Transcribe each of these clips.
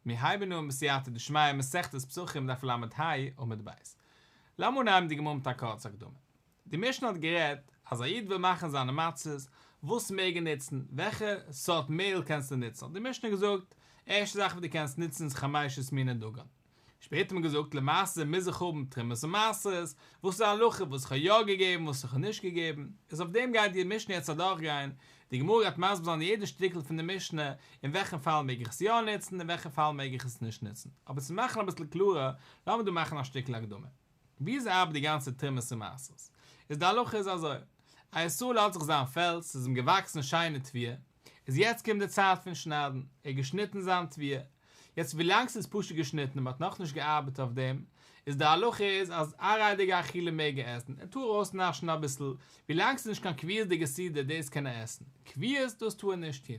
מיר הייבן אן בסייעתא דשמיא מסכת פסחים דף ל"ה עמוד ב'. לאמיר אנהייבן די גמרא מיט א קורצע הקדמה. די משנה האט גערעדט אז א איד וויל מאכן זיינע מצות, וואס מעג ער נוצן, וועלכע סארט מעהל קענסטו נוצן, האט די משנה געזאגט, ערשטע זאך וואס דו קענסט נוצן איז חמשת מיני דגן. שפעטער האט מען געזאגט למעשה מוז איך האבן תרומות ומעשרות, וואס איז די הלכה וואס איך האב יא געגעבן וואס איך האב נישט געגעבן, איז אויף דעם גייט די משנה יעצט אדורכגיין, די גמרא גייט מסביר זיין יעדע שטיקל פון די משנה, אין וועלכן פאל מעג איך עס יא נוצן אין וועלכע פאל מעג איך עס נישט נוצן, אבער צו מאכן אביסל קלארער, לאמיר דא מאכן א שטיקל הקדמה. וויאזוי ארבעט די גאנצע תרומות ומעשרות? איז די הלכה איז אזוי, א ישראל האט זיך זיין פעלד, ס'איז אים געוואקסן שיינע תבואה, איז יעצט קומט די צייט פון שניידן, ער האט געשניטן זיין תבואה, יעצט ווילאנג ס'איז פשוט געשניטן און מ'האט נאכנישט געארבעט אויף דעם, איז די הלכה איז אז עראי'דיגע אכילה מעג ער עסן, ער טאר ארויסנאשן אביסל, ווילאנג ס'איז נישט קיין קביעות'דיגע סעודה דאס קען ער עסן, קביעות דאס טאר ער נישט טון.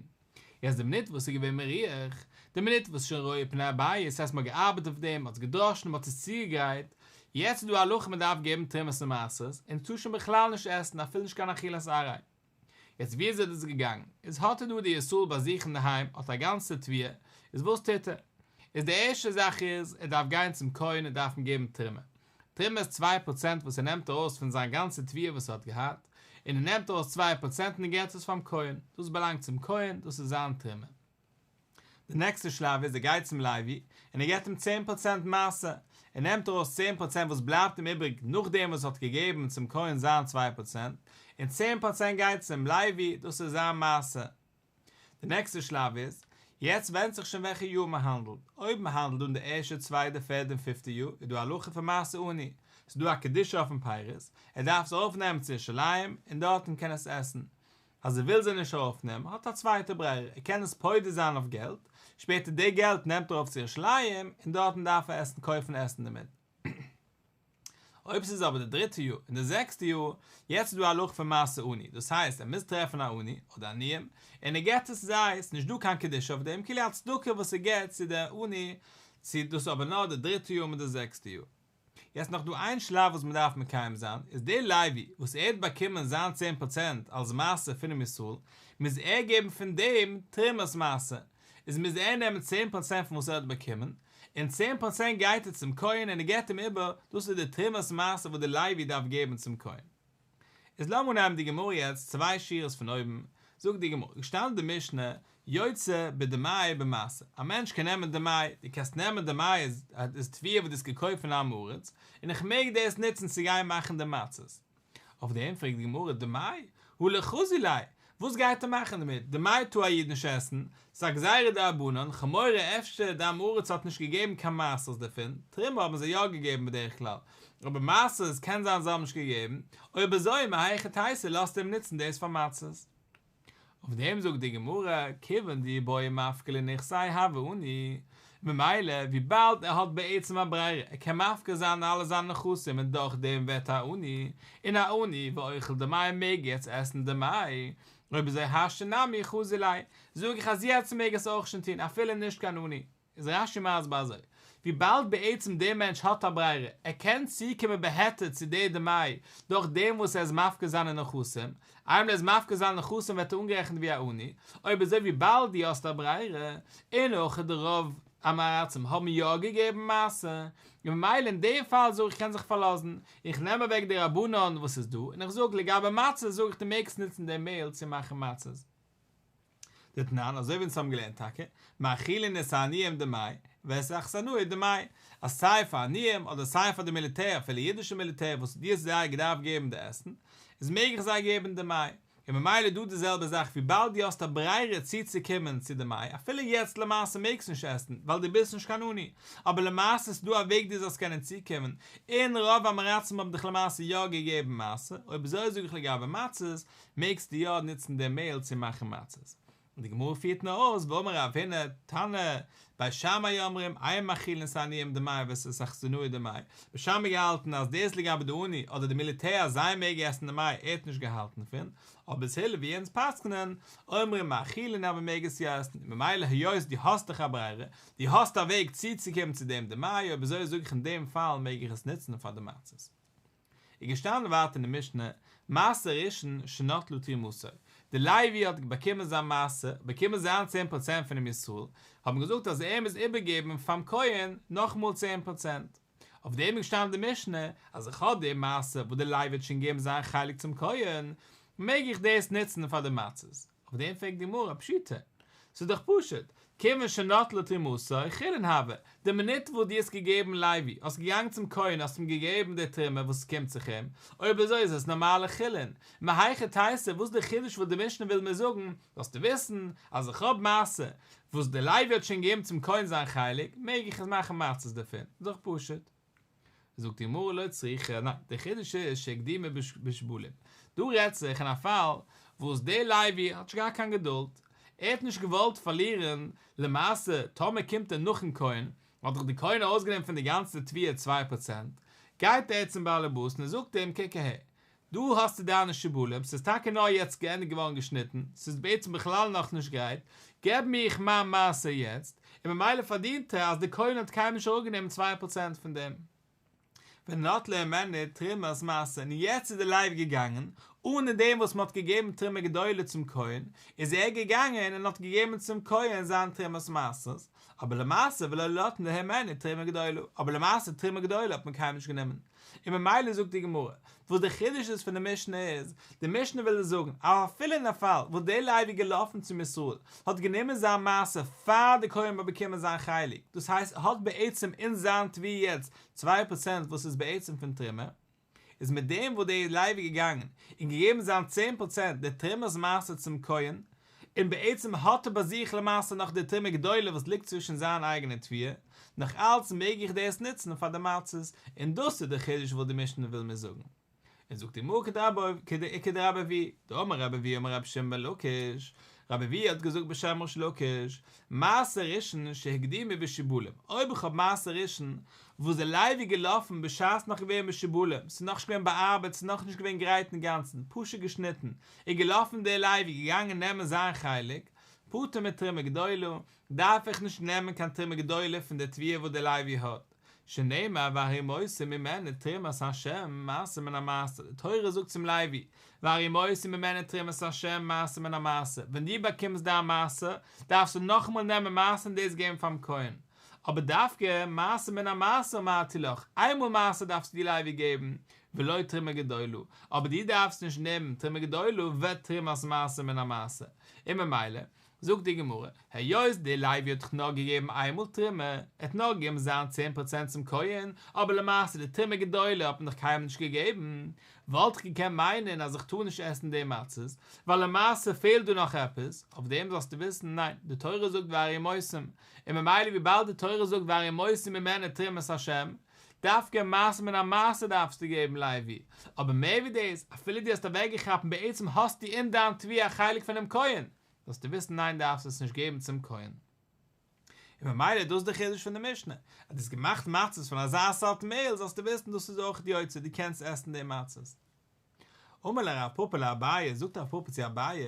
יעצט די מינוט וואס ס'איז געווען מירוח, די מינוט וואס שוין רואה פני הבית, ס'הייסט מ'האט געארבעט אויף דעם, מ'האט עס געדראשן, מ'האט עס צוגעגרייט, יעצט איז דא א הלכה מ'דארף געבן תרומות ומעשרות, און טאר שוין בכלל נישט עסן אפילו נישט קיין אכילת עראי. יעצט ווי אזוי איז דאס געגאנגען? איז האט ער דא די ישראל ביי זיך אינדערהיים האט א גאנצע תבואה, איז וואס טוט ער? איז די ערשטע זאך איז ער דארף גיין צום כהן און דארף אים געבן תרומה, תרומה איז 2% וואס ער נעמט ארויס פון זיין גאנצע תבואה וואס ער האט געהאט, און ער נעמט ארויס 2% און ער געבט עס פאר'ן כהן, דאס באלאנגט צום כהן, דאס איז זיין תרומה. די נעקסטע שלב איז ער גייט צום לוי און ער געבט אים 10% מעשר, ער נעמט ארויס 10% וואס בלייבט אים איבריג נאכדעם וואס ער האט געגעבן צום כהן זיין 2%, און 10% גייט צום לוי, דאס איז זיין מעשר. די נעקסטע שלב איז, יעצט ווענדט זיך שוין וועלכע יאר מען האנדלט, אויב מען האנדלט אין די ערשטע צווייטע פערדע און פיפטע יאר איז דא א הלכה פון מעשר עני, ס'איז דא א קדושה אויפן פירות, ער דארף עס ארויפנעמען צו ירושלים און דארטן קען ער עס עסן, אז ער וויל זיי נישט ארויפנעמען האט ער א צווייטע ברירה, ער קען עס פודה זיין אויף געלט, שפעטער די געלט נעמט ער ארויף צו ירושלים און דארטן דארף ער עסן קויפן עסן דערמיט. אויב ס'איז אבער די דריטע יאר און די זעקסטע יאר, יעצט איז דא א הלכה פון מעשר עני, דאס הייסט ער מוז טרעפן א עני אדער עניים און ער געבט עס זיי, ס'איז נישט דא קיין קדושה אויף דעם, כאילו א צדקה וואס ער געבט צו די עני, צו דאס איז אבער נאר די דריטע יאר מיט די זעקסטע יאר. יעצט נאך דא איין שלב וואס מען דארף מקיים זיין, איז דער לוי וואס ער האט באקומען זיין צען פראצענט אלס מעשר פונעם ישראל, מוז ער געבן פון דעם תרומת מעשר, איז מוז ער נעמען צען פראצענט פון וואס ער האט באקומען, און צען פראצענט גייט ער צום כהן און ער געבט אים איבער, דאס איז די תרומת מעשר וואס דער לוי דארף געבן צום כהן. איז לאמיר נעמען די גמרא יעצט צוויי שורות פון אויבן, זאגט די גמרא, געשטאנען די משנה, יוצא בדמאי במעשר, א מענטש קען נעמען דמאי, דו קענסט נעמען דמאי איז איז תבואה וואס דו האסט געקויפט פון עם הארץ, און איך מעג דאס נוצן צו גיין מאכן די מצות. אויף דעם פרעגט די גמרא, דמאי? הא לא חזי ליה, וואס גייט ער מאכן דערמיט? דמאי טאר א איד נישט עסן, ס'איז א גזירה דרבנן, כ'האב מורא אפשר די עם הארץ האט נישט געגעבן קיין מעשרות דערפון, תרומה האבן זיי יא געגעבן בדרך כלל, אבער מעשרות קען זיין זיי האבן נישט געגעבן, אויב אזוי מהיכי תיתי לאזט אים נוצן דאס פאר מצות. אויף דעם זאגט די גמרא, כיוון דאי בעי מפקר ליה נכסיה הוי עני, ממילא וויבאלד ער האט בעצם א ברירה, ער קען מפקיר זיין אלע זיינע נכסים און דורך דעם ווערט ער א עני, און א עני ואוכל דמאי מעג יעצט עסן דמאי, אויב אזוי השתא נמי חזי ליה, זאג איך אז יעצט מעג ער עס אויך שוין טון אפילו נישט קיין עני. איז רש"י מסביר אזוי, וויבאלד בעצם דער מענטש האט א ברירה, ער קען צוקומען בהיתר צו די דמאי דורך דעם וואס ער איז מפקיר זיינע נכסים, איינמאל ער איז מפקיר זיינע נכסים ווערט ער אנגערעכנט ווי א עני, אויב אזוי וויבאלד דו האסט א ברירה, און אויך די רוב עם הארצים האבן יא געגעבן מעשר, און ממילא אין די פאל זאג איך קען זיך פארלאזן, איך נעם אוועק די רבנן וואס איז דא, און איך זאג לגבי מצות זאג איך דו מעגסט נוצן די מעהל צו מאכן מצות. דתנן, אזוי ווי אונז האבן געלערנט טאקע, מאכילין את העניים דמאי, ואת האכסנאי דמאי, אז סיי פאר עניים אדער סיי פאר די מיליטער אפילו אידישע מיליטער וואס דו האסט זיי געדארפט געבן די עסן, איז מעג איך זיי געבן דמאי, און ממילא דא די זעלבע זאך וויבאלד דו האסט א ברירה צוצוקומען צו דמאי אפילו יעצט למעשה מעגסט נישט עסן ווייל דו ביסט נישט קיין עני, אבער למעשה איז דא א וועג דו זאלסט קענען צוקומען, און רוב עם הארצים האבן דיך למעשה יא געגעבן מעשר, אויב אזוי זאג איך לגבי מצות, מעגסטו יא נוצן די מעהל צו מאכן מצות. און די גמרא פירט נאר אויס ואמר רב הונא, תנא, בית שמאי אומרים, אין מאכילין את העניים דמאי ואת האכסנאי דמאי, בית שמאי געהאלטן אז דאס לגבי די עני אדער די מיליטער אז זיי מעגן עסן דמאי ער האט נישט געהאלטן דערפון, אבער בית הלל ווי אונז פסק'נען, אומרים מאכילין אז מען מעג עס יא עסן, און ממילא היות דו האסט דאך א ברירה, דו האסט א וועג צוצוקומען צו דעם דמאי, אויב אזוי זאג איך אין דעם פאל מעג איך עס נוצן פאר די מצות. איז געשטאנען ווייטער אין די משנה, מעשר ראשון שנטלה תרומתו, די לוי האט באקומען זיין מעשר, באקומען זיין צען פראצענט פונעם ישראל, האט מען געזאגט אז ער מוז איבערגעבן פאר'ן כהן נאכאמאל צען פראצענט. אויף דעם איז געשטאנען די משנה, אז איך האב די מעשר וואס די לוי האט שוין געגעבן זיין חלק צום כהן, מעג איך דאס נוצן פאר די מצות. אויף דעם פרעגט די גמרא, פשיטא, ס'איז דאך פשוט, כיוון שנטלה תרומתו, חולין הוה, די מינוט וואס דו האסט געגעבן לוי, האסט געגאנגען צום כהן האסט אים געגעבן די תרומה וואס קומט זיך אים, אויב אזוי איז עס נארמאלע חולין, מהיכי תיתי, וואס איז די חידוש וואס די משנה וויל מיר זאגן, זאלסטו וויסן אז איך האב מעשר וואס די לוי האט שוין געגעבן צום כהן זיין חלק, מעג איך עס מאכן מצות דערפון, איז דאך פשוט. זאגט די גמרא לא צריכא, ניין, דער חידוש איז שהקדימו בשבולים, דא רעדט זיך אין א פאל וואס דער לוי האט נישט געהאט קיין געדולד, ער האט נישט געוואלט פארלירן, למעשה טאמער קומט ער נאכן כהן, האט דאך די כהן ארויסגענומען פון די גאנצע תבואה צוויי פראצענט, גייט ער צום בעל הבית און ער זאגט אים קוק אהער, דא האסטו דיינע שיבולים, ס'איז טאקע נאר יעצט געענדיגט געווארן געשניטן, ס'איז בעצם בכלל נאכנישט גרייט, געב מיך מיין מעשר יעצט, און ממילא פארדינט ער אז די כהן האט קיינמאל נישט אראפגענומען צוויי פראצענט פון דעם. ונטלה הימנו תרומת מעשר, און יעצט איז די לוי געגאנגען, אן דעם וואס מ'האט געגעבן תרומה גדולה צום כהן, איז ער געגאנגען און האט געגעבן צום כהן זיין תרומת מעשרות, אבער למעשה ולא נטלו הימנו תרומה גדולה, אבער למעשה תרומה גדולה האט מען קיינמאל נישט גענומען. און ממילא זאגט די גמרא, וואס די חידוש איז פון די משנה איז, די משנה וויל זאגן, אז אפילו אין א פאל וואס דער לוי איז געלאפן צום ישראל, האט גענומען זיין מעשר פאר די כהן האט באקומען זיין חלק, דאס הייסט ער האט בעצם אין זיין תבואה יעצט צוויי פראצענט וואס איז בעצם פון תרומה, איז מיט דעם וואס דער לוי איז געגאנגען און געגעבן זיין צען פראצענט די תרומת מעשר צום כהן, און בעצם האט ער ביי זיך למעשה נאך די תרומה גדולה וואס ליגט צווישן זיין אייגענע תבואה, נאך אלץ מעג איך דאס נוצן פאר די מצות, און דאס איז די חידוש וואס די משנה וויל מיר זאגן. און זאגט די גמרא כדרבה אבוה, דאמר רבה אבוה אמר רבי שמעון בן לקיש, רבה אבוה האט געזאגט בשם ריש לקיש, מעשר ראשון שהקדימו בשיבולים, אויב איך האב מעשר ראשון וואס די לוי איז געלאפן בשעת נאך געווען בשיבולים, ס'איז נאכנישט געווען באארבעט, ס'איז נאכנישט געווען גרייט אינגאנצן, פשוט געשניטן, איז געלאפן דער לוי געגאנגען נעמען זיין חלק, פטור מתרומה גדולה, דארף איך נישט נעמען קיין תרומה גדולה פון די תבואה וואס דער לוי האט, שנאמר והרימותם ממנו תרומת ה' מעשר מן המעשר, די תורה זאגט צום לוי, והרימותם ממנו תרומת ה' מעשר מן המעשר, ווען דו באקומסט דיין מעשר, דארפסטו נאכאמאל נעמען מעשר און דאס געבן פאר'ן כהן, אבער דווקא מעשר מן המעשר אמרתי לך, איינמאל מעשר דארפסטו דו לוי געבן, ולא תרומה גדולה, אבער דו דארפסט נישט נעמען תרומה גדולה ותרומת מעשר מן המעשר, און ממילא, זאגט די גמרא, היות דער לוי האט דאך נאר געגעבן איינמאל תרומה, ער האט נאר געגעבן זיין צען פראצענט צום כהן, אבער למעשה די תרומה גדולה האט מען דאך קיינמאל נישט געגעבן, וואלט איך געקענט מיינען אז איך טאר נישט עסן די מצות, ווייל למעשה פעלט דא נאך עפעס, אויף דעם זאלסטו וויסן, ניין, די תורה זאגט והרימותם, און ממילא וויבאלד די תורה זאגט והרימותם ממנו תרומת השם, דווקא מעשר מן המעשר דארפסטו געבן לוי, אבער מער ווי דאס, אפילו דו האסט אוועקגעכאפט און בעצם האסטו אין דיין תבואה א חלק פונעם כהן, זאלסטו וויסן ניין דארפסט עס נישט געבן צום כהן. און ממילא דאס איז די חידוש פון די משנה, אז דו האסט געמאכט מצות פון אזא סארט מעהל זאלסטו וויסן דאס איז אויך יוצא, דו קענסט עסן די מצות. אמר ליה רב פפא לאביי, זאגט רב פפא צו אביי,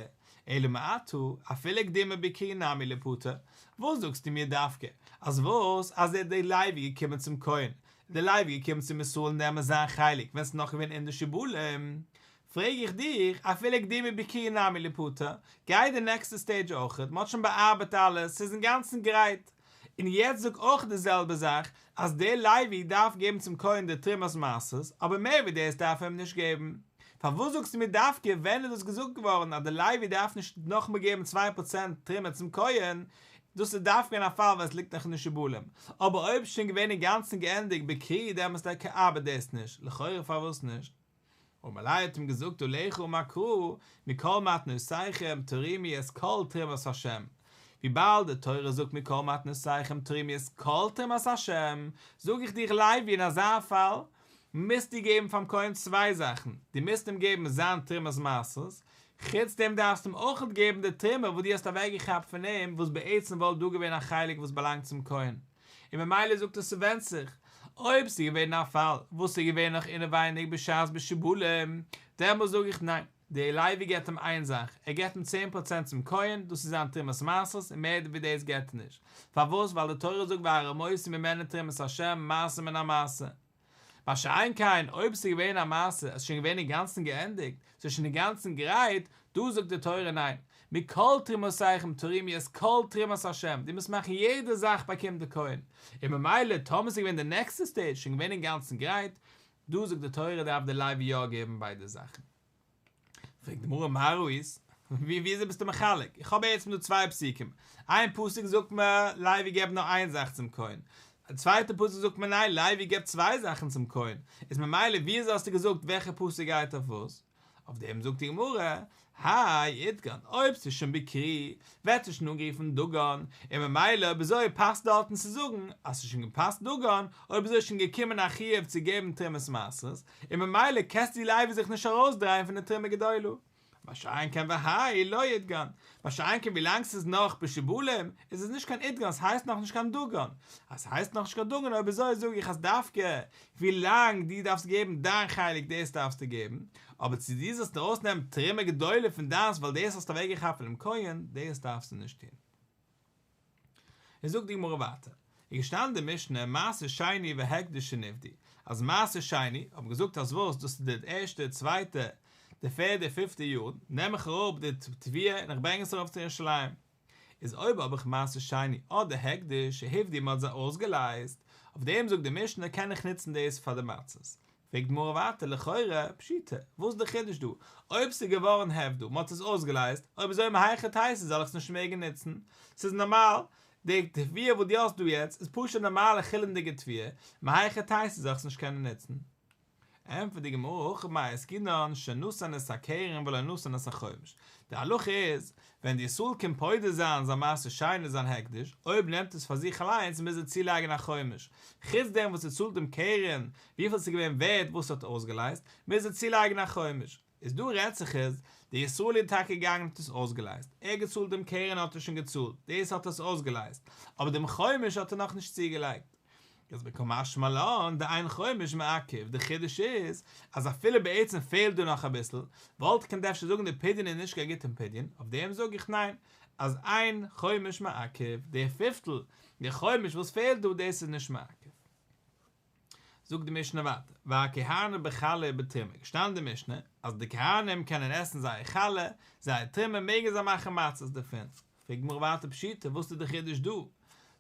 אלא מעתה, אפילו הקדימו בכרי נמי ליפטר, וואס זאגסטו מיר דווקא, אז וואס, אז ער דער לוי איז געקומען צום כהן, דער לוי איז געקומען צום ישראל נעמען זיין חלק ווען ס'איז נאך געווען אין די שיבולים, פרעג איך דיך, אפילו הקדימו בכרי נמי ליפטר, גיי די נעקסטע סטעידזש אויכעט, מ'האט שוין באארבעט אלעס, ס'איז אינגאנצן גרייט, און יעצט זאג אויך די זעלבע זאך, אז דער לוי דארף געבן צום כהן די תרומת מעשרות, אבער מער ווי דאס דארף ער אים נישט געבן. פארוואס זאגסטו מיר דווקא ווען איז דאס געזאגט געווארן אז דער לוי דארף נישט נאכאמאל געבן צוויי פראצענט תרומה צום כהן, דאס איז דווקא אין א פאל ווען עס ליגט נאך אין די שיבולים, אבער אויב איז שוין געווען אינגאנצן געענדיגט בכרי דעמאלסט ארבעט דאס נישט, לכאורה פארוואס נישט? אמר ליה האט אים געזאגט עליך אמר קרא מכל מתנותיכם תרימו את כל תרומת השם, וויבאלד די תורה זאגט מכל מתנותיכם תרימו את כל תרומת השם, זאג איך דיך לוי אין אזא פאל מוזטו געבן פאר'ן כהן צוויי זאכן, דו מוזט אים געבן זיין תרומת מעשרות, חוץ דעם דארפסטו אים אויך געבן די תרומה וואס דו האסט אוועקגעכאפט פון אים וואס בעצם וואלט דא געווען א חלק וואס באלאנגט צום כהן. און ממילא זאגט ער ס'ווענדט זיך אויב ס'איז געווען א פאל וואס איז געווען נאך אינעווייניג בשעת בשיבולים, דעמאלס זאג איך ניין, דער לוי געבט אים איין זאך, ער געבט אים צען פראצענט צום כהן, דאס איז זיין תרומת מעשרות און מער ווי דאס געבט ער נישט, פארוואס ווייל די תורה זאגט והרמותם ממנו תרומת השם מעשר מן המעשר. מה שאין כן אויב ס'איז געווען א מעשה, עס איז שוין געווען אינגאנצן געענדיגט, ס'איז שוין אינגאנצן גרייט, דא זאגט די תורה ניין, מכל תרומותיכם תרימו את כל תרומת השם, דו מוזט מאכן יעדע זאך באקומט די כהן, און ממילא טאמער ס'איז געווען די נעקסטע סטעידזש שוין געווען אינגאנצן גרייט, דא זאגט די תורה דארף די לוי יא געבן ביידע זאכן. פרעגט די גמרא מה ראית? וויאזוי ביסטו מחלק? איך האב בעצם דא צוויי פסוקים, איין פסוק זאגט מיר לוי געבט נאר איין זאך צום כהן, א צווייטע פסוק זאגט מיר ניין לוי געבט צוויי זאכן צום כהן, איז ממילא וויאזוי האסטו געזאגט וועלכע פסוק גייט אויף וואס? אויף דעם זאגט די גמרא, האי אידגן, אויב ס'איז שוין בכרי, ווערט עס שוין אנגערופן דגן, און ממילא אויב אזוי פאסט דארטן צו זאגן אז ס'איז שוין געפאסט דגן, אויב אזוי איז שוין געקומען א חיוב צו געבן תרומת מעשרות, און ממילא קענסטו לוי זיך נישט ארויסדרייען פון די תרומה גדולה. מה שאין כן והאי לא אידגן, מה שאין כן ווילאנג ס'איז נאך בשבולים איז עס נישט קיין אידגן ס'הייסט נאכנישט קיין דגן, אז ס'הייסט נאכנישט קיין דגן אויב אזוי זאג איך אז דווקא ווילאנג דו דארפסט געבן דיין חלק דאס דארפסטו געבן, אבער צו דו זאלסט ארויסנעמען תרומה גדולה פון דיינס ווייל דאס האסטו אוועקגעכאפט פונעם כהן, דאס דארפסטו נישט טון. איז זאגט די גמרא ווייטער, איז געשטאנען די משנה מעשר שני והקדש שנפדו, אז מעשר שני, האב איך געזאגט אז וואס, דאס איז די ערשטע, צווייטע, די פערדע, פיפטע יאר, נעם איך אראפ די תבואה און איך ברענג עס ארויף צו ירושלים. איז אויב האב איך מעשר שני אדער הקדש שהופדו מען האט זיי אויסגעלייזט, אויף דעם זאגט די משנה קען איך נוצן דאס פאר די מצות. פרעגט די גמרא ווייטער לכאורה פשיטא, וואס איז די חידוש דא? אויב ס'איז געווארן הופדה, מ'האט עס אויסגעלייזט, אויב אזוי מהיכי תיתי זאל איך עס נישט מעגן נוצן? ס'איז נארמאל, די תבואה וואס דו האסט דא יעצט איז פשוט נארמאלע חולין'דיגע תבואה, מהיכי תיתי זאל איך עס נישט קענען נוצן? ענטפערט די גמרא הכא במאי עסקינן שנתן את הקרן ולא נתן את החומש, די הלכה איז, ווען די ישראל קומט פודה זיין זיין מעשר שני זיין הקדש, אויב נעמט עס פאר זיך אליינס מוז ער צולייגן א חומש, חוץ דעם וואס ער צאלט דעם קרן וויפיל ס'איז געווען ווערט וואס ער האט אויסגעלייזט, מוז ער צולייגן א חומש. איז דא רעדט זיך איז, די ישראל איז טאקע געגאנגען האט עס אויסגעלייזט, ער האט געצאלט דעם קרן האט ער שוין געצאלט, דאס האט ער עס אויסגעלייזט, אבער דעם חומש האט ער נאכנישט צוגעלייגט. איז קא משמע לן דאין חומש מעכב, די חידוש איז אז אפילו בעצם פעלט דא נאך אביסל, וואלט איך געקענט אפשר זאגן די פדיון איז נישט קיין גוטן פדיון, אויף דעם זאג איך ניין, אז אין חומש מעכב, די פיפטל, די חומש וואס פעלט דא דאס איז נישט מעכב. זאגט די משנה ווייטער, והכהנים בחלה ובתרומה, געשטאנען אין די משנה אז די כהנים קענען עסן זייער חלה, זייער תרומה מעגן זיי מאכן מצות דערפון, פרעגט די גמרא ווייטער פשיטא וואס איז די חידוש דא?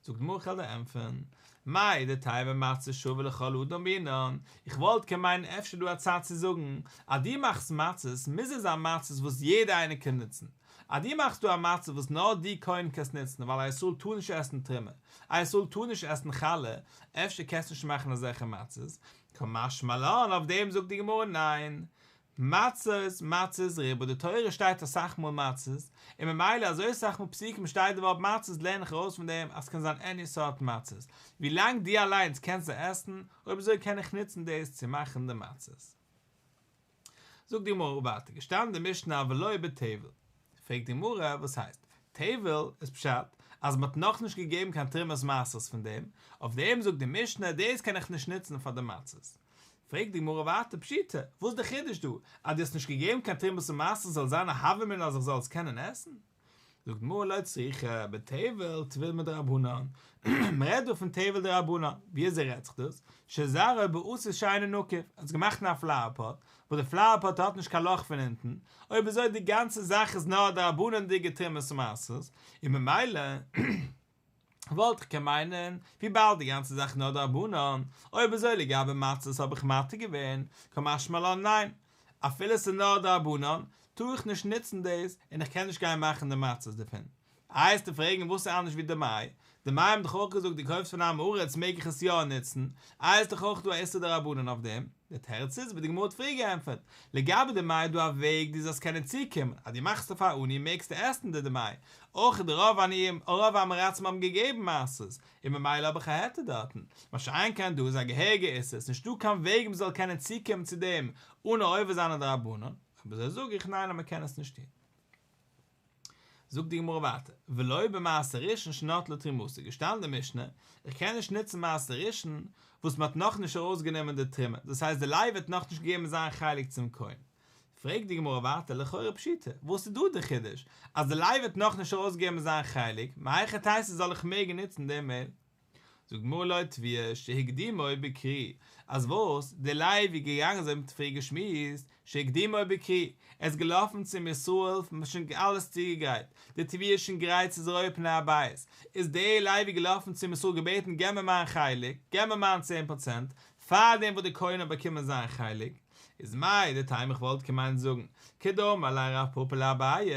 זאגט די גמרא כ'וועל דיר ענטפערן, מהו דתימא מצה שוה לכל אדם בעינן, איך וואלט קען מיינען אפשר דא א צד צו זאגן אז דו מאכסט מצות מוז עס זיין מצות וואס יעדער איינער קען נוצן, אז דו מאכסט דא א מצה וואס נאר דו כהן קענסט נוצן ווייל א ישראל טאר נישט עסן תרומה, א ישראל טאר נישט עסן חלה, אפשר קענסטו נישט מאכן אזעלכע מצות, קא משמע לן אויף דעם זאגט די גמרא ניין, מצות מצות ריבה, די תורה שטייט אסאך מאל מצות, און ממילא אזוי אסאך מאל פסוקים שטייט די ווארט מצות לערן איך ארויס פון דעם אז ס'קען זיין עני סארט מצות, ווילאנג דו אליינס קענסט זיי עסן, אויב אזוי קען איך נוצן דאס צו מאכן די מצות. זאגט די גמרא ווייטער, געשטאנען די משנה אבל לא בטבל, פרעגט די גמרא וואס הייסט, טבל איז פשט אז מען האט נאכנישט געגעבן קיין תרומת מעשרות פון דעם, אויף דעם זאגט די משנה דאס קען איך נישט נוצן פאר די מצות, פרעגט די גמרא ווייטער פשיטא, וואס איז די חידוש דא, אז דו האסט נישט געגעבן קיין תרומת מעשרות זאל זיין א הוה אמינא אז איך זאל עס קענען עסן? זאגט די גמרא לא צריכא, בטבל טבול מדרבנן, מען רעדט דא פון טבל דרבנן, ווי אזוי רעדט זיך דאס? שזרעו בעסיס שאינו נקוב, ער האט עס געמאכט אין א פלאוער פאט, וואס די פלאוער פאט האט נישט קיין לאך פון אונטן, אויב אזוי די גאנצע זאך איז נאר א דרבנן'דיגע תרומת מעשרות, און ממילא וואלט איך קען מיינען, וויבאלד די גאנצע זאך איז נאר דרבנן, אויב אזוי לגבי מצות האב איך מתיר געווען, קא משמע לן ניין, אפילו ס'איז נאר דרבנן, טאר איך נישט נוצן דאס, און איך קען נישט גיין מאכן די מצות דערפון. איי וועסטו פרעגן וואס איז אנדערש ווי דמאי? דמאי האבן דאך אויך געזאגט דו קויפסט פון עם הארץ מעג איך עס יא נוצן, איי איז דאך אויך דא א איסור דרבנן אויף דעם? די תירוץ איז ווי די גמרא האט פריער געענטפערט, לגבי דמאי איז דא א וועג דו זאלסט קענען צוקומען, אז דו מאכסט אויף א עני מעגסטו עסן די דמאי, אויך די רוב עניים רוב עם הארצים האבן געגעבן מעשרות, און ממילא האב איך א היתר דארטן, מה שאין כן דא איז א געהעריגע איסור, ס'נישט דא קיין וועג מ'זאל קענען צוקומען צו דעם אן עובר זיין א דרבנן, אויב אזוי זאג איך ניין אז מ'קען עס נישט טון. זאגט די גמרא ווייטער, ולא במעשר ראשון שנטלה תרומתו, געשטאנען אין די משנה, איך קען נישט נוצן מעשר ראשון וואס מען האט נאכנישט ארויסגענומען די תרומה, דאס הייסט די לוי האט נאכנישט געגעבן זיין חלק צום כהן. פרעגט די גמרא ווייטער, לכאורה פשיטא, וואס איז דא די חידוש, אז די לוי האט נאכנישט ארויסגעגעבן זיין חלק, מהיכי תיתי זאל איך מעגן נוצן דעם מעהל? זאגט די גמרא לא תבואה שהקדימו בכרי, אז וואס? דער לוי איז געגאנגען אזוי ווי מ'האט פריער געשמועסט, שהקדימו בכרי, ער איז געלאפן צום ישראל, מ'האט שוין אלעס צוגעגרייט, די תבואה איז שוין גרייט ס'איז רואה פני הבית, איז דער לוי געלאפן צום ישראל געבעטן געב מיר מיין חלק, געב מיר מיין צען פראצענט, פארדעם וואס דער כהן האט באקומען זיין חלק, איז מהו דתימא איך וואלט געמיינט זאגן, כדאמר ליה רב פפא לאביי,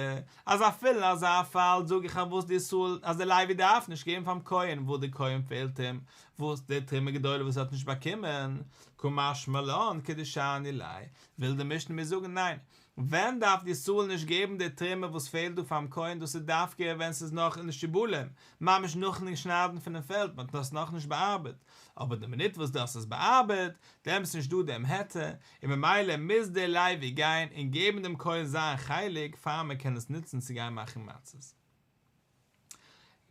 אז אפילו אין אזא פאל זאג איך אז וואס די ישראל אז די לוי דארף נישט געבן פאר'ן כהן וואס די כהן פעלט אים, וואס די תרומה גדולה וואס ער האט נישט באקומען, קא משמע לן כדשני ליה, וויל די משנה מיר זאגן ניין, ווען דארף די ישראל נישט געבן די תרומה וואס פעלט דא פאר'ן כהן דאס איז דווקא ווען ס'איז נאך אין די שיבולים, ממש נאכן שניידן פונעם פעלד, מען האט עס נאכנישט באארבעט, אבער די מינוט וואס דו האסט עס באארבעט, דעמאלטס איז נישט דא דעם היתר, און ממילא מוז דער לוי גיין און געבן דעם כהן זיין חלק פאר מען קען עס נוצן צו גיין מאכן מצות.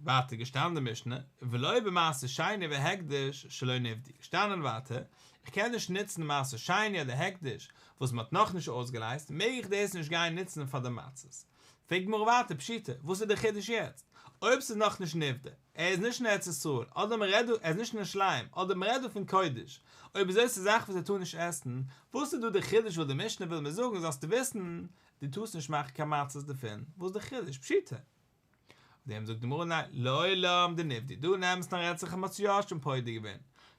ווייטער געשטאנען די משנה, ולא במעשר שני והקדש שלא נפדו, געשטאנען ווייטער, איך קען נישט נוצן מעשר שני אדער הקדש וואס מען האט נאכנישט אויסגעלייזט, מעג איך דאס נישט גיין נוצן פאר די מצות. פרעגט די גמרא ווייטער פשיטא, וואס איז דער חידוש יעצט? אויב ס'איז נאכנישט נפדה, ער איז נישט אין ארץ ישראל, אדער מען רעדט דא, ער איז נישט אין ירושלים, אדער מען רעדט דא פון קודש, אויב אזוי ס'איז א זאך וואס ער טאר נישט עסן, וואס איז דא די חידוש וואס די משנה וויל מיר זאגן, זאלסטו וויסן, דו טארסט נישט מאכן קיין מצות דערפון, וואס איז די חידוש? פשיטא. אויף דעם זאגט די גמרא ניין, לעולם דנפדו, דא אין אמת'ן רעדט זיך אז מען האט עס יא שוין פודה געווען,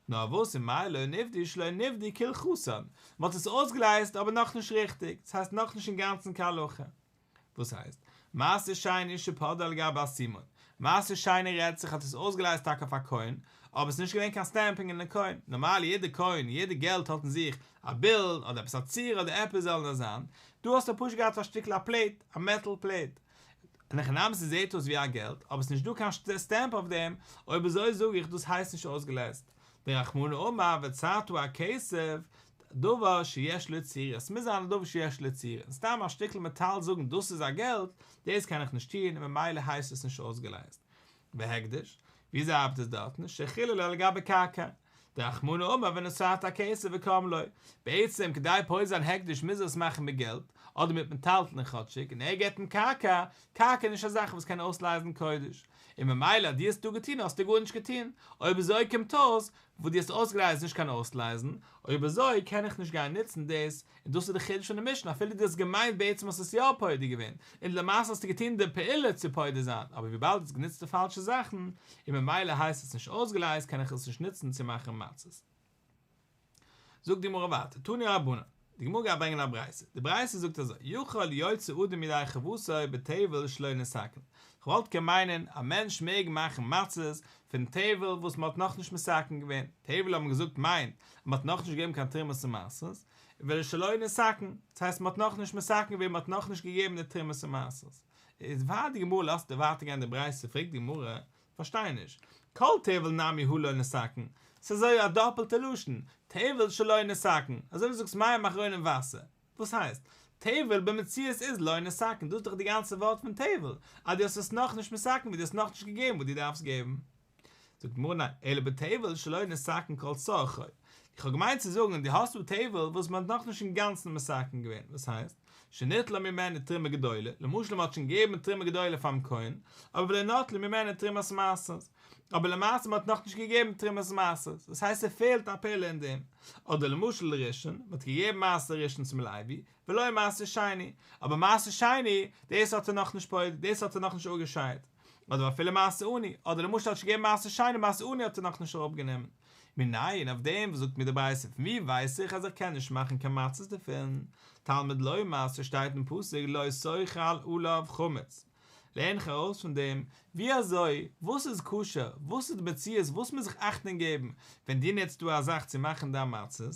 נאר וואס ומאי לא נפדו שלא נפדו כהלכתן, מען האט עס אויסגעלייזט אבער נאכנישט ריכטיג, ס'הייסט נאכנישט אינגאנצן כהלכה. וואס הייסט? מעשר שני שפדאו על גבי אסימון, מעשר שני רעדט זיך האט עס אויסגעלייזט טאקע אויף א קוין, אבער עס איז נישט געווען קיין סטעמפינג אין די קוין, נארמאל יעדע קוין, יעדע געלט האט אין זיך א בילד אדער עפעס א ציור אדער עפעס זאל דאס זיין, דא האסטו פשוט געהאט א שטיקל א פלעיט, א מעטאל פלעיט, אין הכי נמי ס'זעהט אויס ווי א געלט, אבער עס איז נישט דא קיין סטעמפ אויף דעם, אויב אזוי זאג איך דאס הייסט נישט אויסגעלייזט, דרחמנא אמר והוצאת הכסף דבר שיש לו צורה, עס מוז זיין א דבר שיש לו צורה, און סתם א שטיקל מעטאל זאגן דאס איז א געלט, דאס קען איך נישט טון און ממילא הייסט עס נישט אויסגעלייזט. והקדש, וויאזוי ארבעט עס דארטן, שחיללו על גבי קרקע, דרחמנא אמר ונתת הכסף וקם לו, בעצם כדי פודה זיין הקדש מוז ער עס מאכן מיט געלט, אדער מיט מטלטלין כאטשיג, און ער געבט אים קרקע, קרקע איז נישט א זאך וואס קען אויסלייזן קודש, און ממילא אז דו האסט דא געטון האסטו גארנישט געטון, אויב אזוי קומט אויס וואס דו האסט אויסגעלייזט איז נישט קיין אויסלייזן, אויב אזוי קען איך נישט גיין נוצן דאס, און דאס איז די חידוש פון די משנה, אפילו דו האסט געמיינט בעצם האסט עס יא פודה געווען, און למעשה האסטו געטון די פעולה צו פודה זיין, אבער וויבאלד דו האסט גענוצט די פאלשע זאכן, און ממילא הייסט עס נישט אויסגעלייזט קען איך עס נישט נוצן צו מאכן מצות. זאגט די גמרא ווייטער, תנו רבנן, די גמרא גייט ברענגען א ברייתא, די ברייתא זאגט אזוי, יכול יוצא אדם ידי חובתו בטבל שלא נתקן, כ'וואלט קען מיינען, א מענטש מעג מאכן מצות פון טבל וואס מ'האט נאכנישט מתקן געווען, טבל האט מען געזאגט מיינט אז מ'האט נאכנישט געגעבן קיין תרומות און מעשרות, ושלא נתקן, דאס הייסט מ'האט נאכנישט מתקן געווען, מ'האט נאכנישט געגעבן די תרומות און מעשרות. איז פאר די גמרא לאזט ווייטער גיין די ברייתא פרעגט די גמרא, פארשטיי נישט, כל טבל נמי הא לא נתקן, ס'איז אזוי א דאפעלטע לשון, טבל שלא נתקן, אזוי ווי זאגסט מים אחרונים וואסער, וואס הייסט? טבל במציאות איז לא נתקן, דאס איז דאך די גאנצע ווארט פון טבל, אז דו האסט עס נאכנישט מתקן געווען, דו האסט נאכנישט געגעבן וואס דו דארפסט געבן. זאגט די גמרא ניין, אלא בטבל שלא נתקן כל צרכו, איך האב געמיינט צו זאגן דו האסט דא טבל וואס מען האט נאכנישט אינגאנצן מתקן געווען, וואס הייסט? שניטלה ממנו תרומה גדולה, למשל מען האט שוין געגעבן תרומה גדולה פאר'ן כהן, אבער ולא נטלו ממנו תרומת מעשרות, אבער למעשה מען האט נאכנישט געגעבן תרומת מעשרות, דאס הייסט ס'פעלט א פעולה אין דעם, אדער למשל ראשון, מען האט געגעבן מעשר ראשון צום לוי, ולא מעשר שני, אבער מעשר שני, דאס האט ער נאכנישט פודה, דאס האט ער נאכנישט אפגעשיידט, אדער אפילו מעשר עני, אדער למשל האט שוין געגעבן מעשר שני, מעשר עני האט ער נאכנישט אראפגענומען. מנין, אויף דעם וואס זאגט מיר די ברייתא, פון ווי ווייס איך אז איך קען נישט מאכן קיין מצות דערפון? תלמוד לומר, ס'שטייט אין פסוק לא תאכל עליו חמץ. לערן איך ארויס פון דעם, ווי אזוי, וואס איז כשר, וואס איז די מציאות, וואס מוז איך אכטונג געבן, ווען דו נוצט דא א זאך צו מאכן דיין מצות,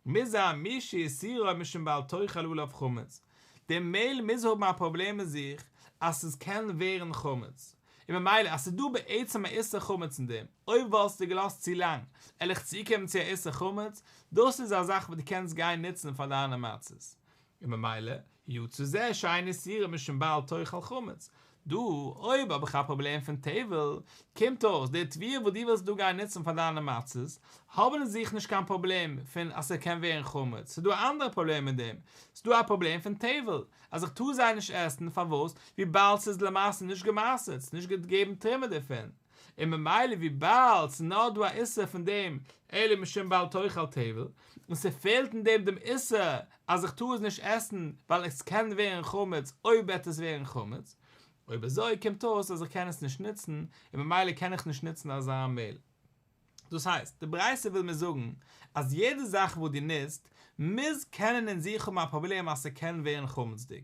מוז זיין מי שאיסורו משום בל תאכל עליו חמץ, די מעהל מוז האבן א פראבלעם אין זיך אז עס קען ווערן חמץ, און ממילא אז ס'איז דא בעצם א איסור חמץ אין דעם, אויב וואלסטו געלאזט צו לאנג, על איך צוקומען צו א איסור חמץ, דאס איז א זאך וואס דו קענסט גיין נוצן פאר דיינע מצות. און ממילא, יצא זה שאין איסורו משום בל תאכל חמץ. דא, אויב האב איך א פראבלעם פון טבל, קומט אויס, די תבואה וואס דו ווילסט דא גיין נוצן פאר דיינע מצות, האבן אין זיך נישט קיין פראבלעם פון אז ס'קען ווערן חמץ, ס'איז דא א אנדערע פראבלעם אין דעם, ס'איז דא א פראבלעם פון טבל, אז איך טאר זיי נישט עסן, פארוואס? וויבאלד ס'איז למעשה נישט גע'מעשר'ט, ס'איז נישט געגעבן תרומה דערפון. און ממילא וויבאלד ס'איז נאר דא א איסור פון דעם אלא משום בל תאכל טבל, און ס'פעלט אין דעם דעם איסור אז איך טאר עס נישט עסן ווייל עס קען ווערן חמץ אויב וועט עס ווערן חמץ, אויב אזוי קומט אויס אז איך קען עס נישט נוצן, און ממילא קען איך נישט נוצן אזא מעהל. דאס הייסט, די ברייתא וויל מיר זאגן אז יעדע זאך וואס דו נוצט מוז קענען אין זיך האבן א פראבלעם אז ס'קען ווערן חמצ'דיג.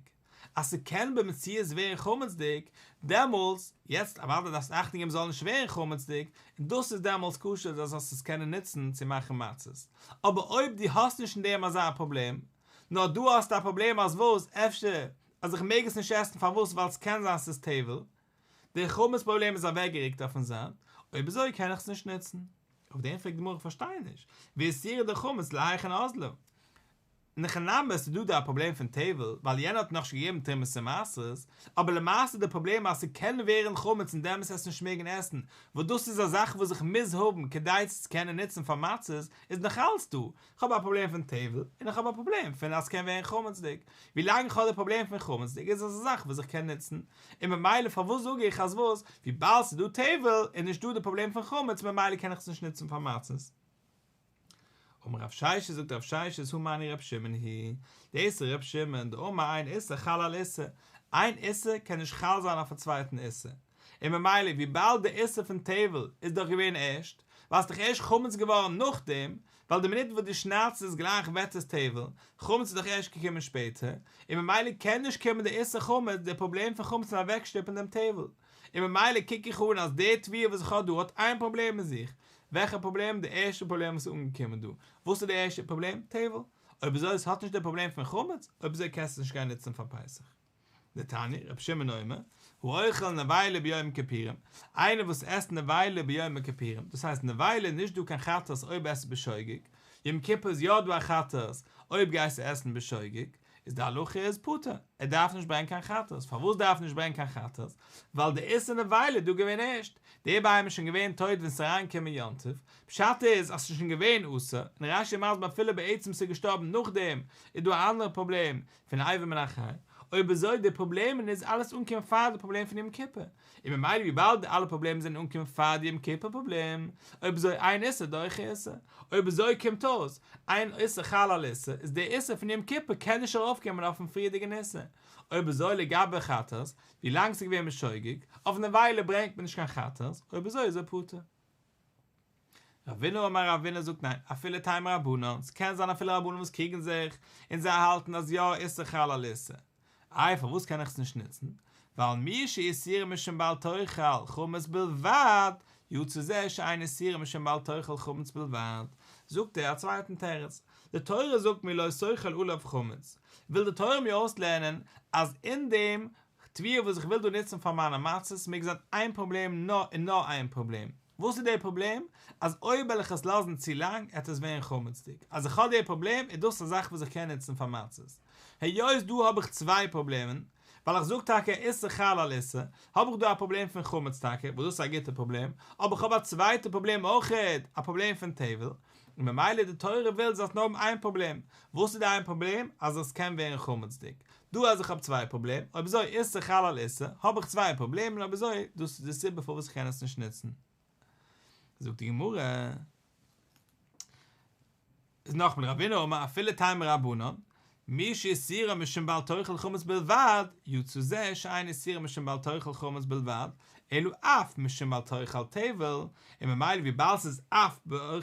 אז ס'קען במציאות ווערן חמצ'דיג, דעמאלטס, יעצט אוודאי דארפסטו אכטונג געבן ס'זאל נישט ווערן חמצ'דיג, און דאס איז דעמאלטס כשר אז זאלסט עס קענען נוצן צו מאכן מצות. אבער אויב דו האסט נישט אין דעם אזא פראבלעם, נאר דו האסט א פראבלעם אז וואס, אפשר אז איך מעג עס נישט עסן פארוואס ווייל ס'קען זיין ס'איז טבל, די חמץ פראבלעם איז אוועקגעריקט אויפן זייט, אויב אזוי קען איך עס נישט נוצן. אויף דעם פרעגט די גמרא איך פארשטיי נישט, ואיסורא דחמץ להיכן אזלא? אין הכי נמי ס'איז דא דא א פראבלעם פון טבל ווייל יענער האט נאכנישט געגעבן תרומות און מעשרות, אבער למעשה די פראבלעם אז ס'קען ווערן חמץ און דעמאלטס עס נישט מעגן עסן, וואס דאס איז א זאך וואס איך מוז האבן כדי עס צו קענען נוצן פאר מצות, איז נאכאלץ דא, כ'האב א פראבלעם פון טבל, און איך האב א פראבלעם פון אז ס'קען ווערן חמצ'דיג. ווילאנג איך האב די פראבלעם פון חמצ'דיג איז עס א זאך וואס איך קען נוצן. און ממילא פארוואס זאג איך אז וואס, וויבאלד ס'איז דא טבל איז נישט דא די פראבלעם פון חמץ ממילא קען איך עס נישט נוצן פאר מצות. אמר רב ששת זאגט רב ששת הא מני רב שמעון היא דאס איז רב שמעון דאמר אין איסור חל על איסור, איין איסור קען נישט חל זיין אויף א צווייטן איסור. און ממילא וויבאלד די איסור פון טבל איז דאך געווען ערשט, ווייל ס'איז דאך ערשט חמץ געווארן נאכדעם, ווייל די מינוט וואס דו שניידסט עס גלייך ווערט עס טבל, חמץ איז דאך ערשט געקומען שפעטער, און ממילא קען נישט קומען די איסור חמץ, די פראבלעם פון חמץ און אוועקשטופן דעם טבל. און ממילא קוק איך אן אז די תבואה וואס איך האב דא האט איין פראבלעם אין זיך, וועלכע פראבלעם? די ערשטע פראבלעם וואס איז אנגעקומען דא. וואס איז די ערשטע פראבלעם? טבל. אויב אזוי עס האט נישט די פראבלעם פון חמץ, אויב אזוי קענסטו עס נישט גיין נוצן פאר פסח. דתניא, רבי שמעון אומר, האוכל נבילה ביום הכיפורים, איינער וואס עסט נבילה ביום הכיפורים, דאס הייסט נבילה איז נישט דא קיין חטאת אויב עסט בשוגג, יום כיפור איז יא דא א חטאת אויב גייסטו עסן בשוגג, איז די הלכה איז פטור, ער דארף נישט ברענגען קיין חטאת, פארוואס דארף ער נישט ברענגען קיין חטאת? ווייל די איסור נבילה איז דא געווען ערשט, די בהמה איז שוין געווען טויט ווען ס'איז אריינגעקומען יום טוב, פשט איז אז ס'איז שוין געווען אסור, און רש"י איז מסביר אפילו בעצם ס'איז געשטארבן נאכדעם איז דא א אנדערע פראבלעם, פון אבר מן החי, אויב אזוי די פראבלעמען איז אלעס אנגעקומען פאר די פראבלעם פון יום כיפור, און ממילא וויבאלד די אלע פראבלעמען זענען אנגעקומען פאר די יום כיפור פראבלעם, אויב אזוי אין איסור דוחה איסור, אויב אזוי קומט אויס, אין איסור חל על איסור, איז די איסור פון יום כיפור קען נישט ארויפקומען אויפן פריערדיגן איסור, אויב אזוי לגבי חטאת, ווילאנג ס'איז געווען בשוגג, אויף נבילה ברענגט מען נישט קיין חטאת, אויב אזוי איז ער פטור. רבינא אמר רבינא זאגט ניין, אפילו תימא רבנן, ס'קען זיין אפילו רבנן וואס קריגן זיך, און זיי האלטן אז יא איסור חל על איסור. איי פארוואס קען איך עס נישט נוצן? ווייל מי שאיסורו משום בל תאכל חמץ בלבד, יצא זה שאין איסורו משום בל תאכל חמץ בלבד. זאגט ער א צווייטן תירוץ, די תורה זאגט מיר לא תאכל עליו חמץ, וויל די תורה מיר אויסלערנען אז אין דעם תבואה וואס איך וויל דא נוצן פאר מיינע מצות מעג זיין איין פראבלעם נאר און נאר איין פראבלעם, וואס איז דער פראבלעם? אז אויב וועל איך עס לאזן צו לאנג עט עס ווערן חמצ'דיג, אז איך האב דער פראבלעם איז דאס א זאך וואס איך קען נוצן פאר מצות. היות דא האב איך צוויי פראבלעמען, ווייל איך זאג טאקע איסור חל על איסור, האב איך דא א פראבלעם פון חמץ טאקע, וואס דאס איז א גוטע פראבלעם, אבער איך האב א צווייטע פראבלעם אויכעט, א פראבלעם פון טבל, און ממילא די תורה וויל זאלסט נאר האבן איין פראבלעם, וואס איז די איין פראבלעם? אז עס קען ווערן חמצ'דיג. דא אז איך האב צוויי פראבלעם, אויב אזוי איסור חל על איסור, האב איך צוויי פראבלעמען אויב אזוי, דאס איז די סיבה פארוואס איך קען עס נישט נוצן. זאגט די גמרא, איז נאכמאל רבינא אמר אפילו תימא רבנן, מי שאיסורו משום בל תאכל חמץ בלבד, יצא זה שאין איסורו משום בל תאכל חמץ בלבד, אלא אף משום בל תאכל טבל, און ממילא וויבאלד ס'איז אף בל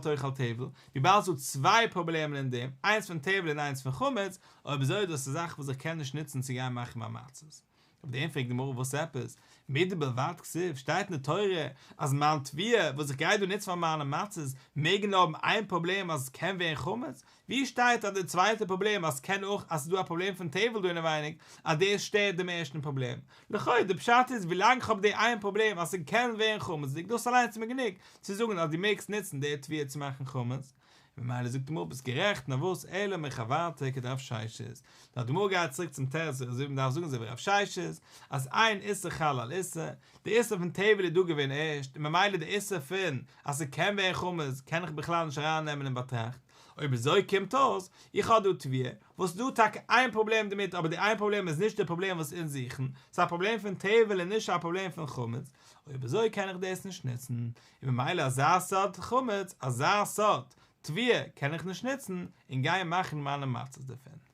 תאכל טבל, וויבאלד ס'דא צוויי פראבלעמען אין דעם, איינס פון טבל און איינס פון חמץ, אויב אזוי איז דאס א זאך וואס איך קען נישט נוצן צו גיין מאכן מיין מצות. אויף דעם פרעגט די גמרא וואס עפעס? מידי בלבד כתיב, שטייט אין די תורה אז מיין תבואה וואס איך גיי דא נוצן פאר מיינע מצות מעג נאר האבן איין פראבלעם אז עס קען ווערן חמץ, ווי שטייט אז די צווייטע פראבלעם אז ס'קען אויך אז ס'איז דא א פראבלעם פון טבל דא אינעווייניג אז דאס שטערט דעם ערשטן פראבלעם? לכאו' די פשט איז ווילאנג כ'האב די איין פראבלעם אז ס'קען ווערן חמצ'דיג דאס אליינס איז מיר גענוג צו זאגן אז דו מעגסט נוצן די תבואה צו מאכן חמץ, ממילא זאגט די גמרא ביסט גערעכט נאר וואס אלא מחוורתא כדרב ששת, נאר די גמרא גייט צוריק צום תירוץ אזוי ווי מ'דארף זאגן אזוי ווי רב ששת אז אין איסור חל על איסור, די איסור פון טבל איז דא געווען ערשט און ממילא די איסור פון אז ס'קען ווערן חמץ קען איך בכלל נישט אריין נעמען אין באטראכט, אויב אזוי קומט אויס, איך האב דא תבואה, וואס איז דא טאקע איין פראבלעם דערמיט אבער די איין פראבלעם איז נישט די פראבלעם וואס אונז זוכן, ס'איז א פראבלעם פון טבל און נישט א פראבלעם פון חמץ, אויב אזוי קען איך דאס נישט נוצן, און ממילא אזא סארט חמץ, אזא סארט תבואה קען איך נישט נוצן און גיין מאכן מיינע מצות דערפון.